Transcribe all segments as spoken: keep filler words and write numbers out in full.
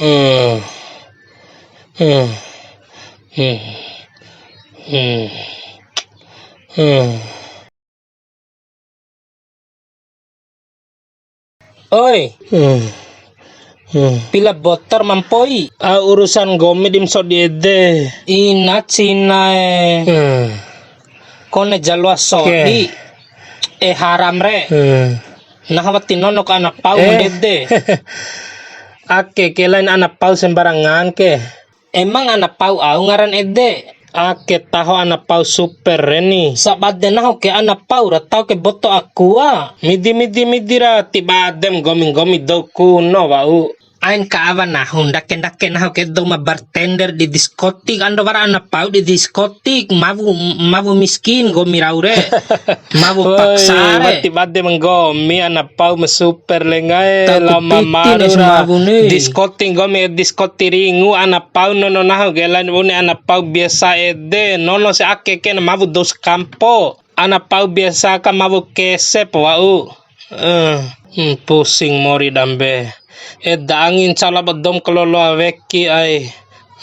Hmm. Hmm. Hmm. Hmm. Hmm. Oi. Hmm. Hmm. Pila botor mampoi. Ah, urusan nggomi di ma sodi ede. Ina cina e. Hmm. Kone ja loa sodi. Oke. Eh, haram re. Hmm. Nahu wati nono ka ana pau. Eh. Ndede. Ake ke lain ana pau sembarangan ke. Emang ana pau au ngaran ede? Ake taho ana pau super re ni. Sabade nahu ke ana pau ra tau ke boto aqua. Midi, midi, midi ra, ti badem nggomi-nggomi dou kuno wa'u. Ain ka awa nahu, ndake-ndake nahu ke dou ma bartender di diskotik, ando wara ana pau di diskotik, mawu, mawu miskin nggomi rau re. Mawu. Woi, paksa re. Wati bade ma nggomi ana pau ma super lenga e, lao ma maru ra. Diskoti nggomi, diskoti ringu ana pau nono nahu ke lain bune ana pau biasa ede, nono si ake ke na mawu dou sakampo. Ana pau biasa ka mawu kese po wa'u. Eh, hmm, pusing mori dambe. Eda angi ncala ba dou ma kaloloa weki ai.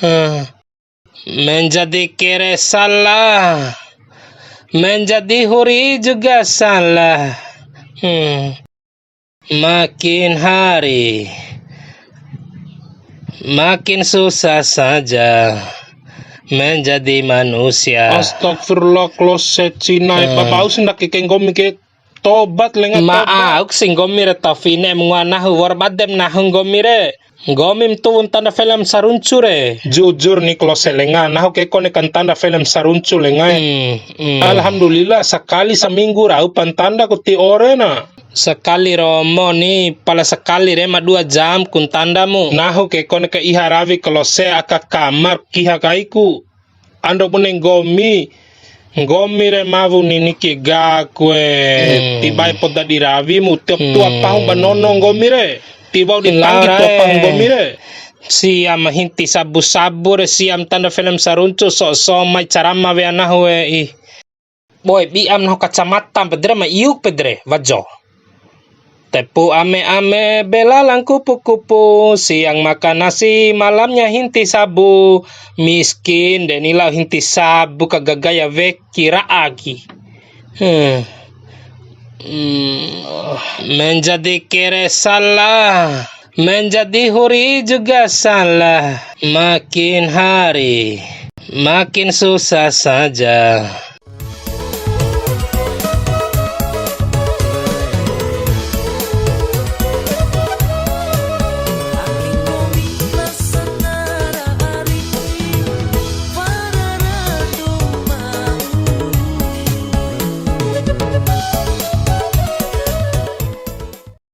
Eh. Menjadi kere salah, menjadi huri juga salah. Hmm. Makin hari, makin susah saja menjadi manusia. Astagfirullah, kloset cina. Hmm. Babau si ndake ke nggomi ke. Tobat lenga, tobat. Ma auk si nggomi re tau fine ma ngoa nahu, wa'ur badem nahu nggomi re. Nggomi ma tuwu ntanda film saruncu re. Jujur ni, klose lenga, nahu ke kone ka ntanda film saruncu lenga e. Hmm, hmm. Alhamdulillah, sakali saminggu rau pa ntanda ku ti ore na. Sakali romo ni, pala sakali re ma dua jam ku ntanda mu. Nahu ke kone ka iha rawi klose aka kamar kiha kaiku. Ando bune nggomi, nggomi re mawu ni niki gaku e, hmm, ti bae poda di rawi mu, tiop tua, hmm, pahu ba nono nggomi re, ti wa'u di tanggi tua pahu nggomi re. Sia ma hinti sabu-sabu re, sia ma ntanda film saruncu, sok-sok mai carama wea nahu e, ih. Boe, bi'am nahu kacamata, pede re ma iuk, pede re, wajo. Tepu ame-ame, belalang kupu-kupu, siang makan nasi, malamnya hinti sabu. Miskin, de ni lao hinti sabu, ka gagaya weki ra'a ki. Hmm. Hmm. Menjadi kere salah, menjadi huri juga salah. Makin hari, makin susah saja.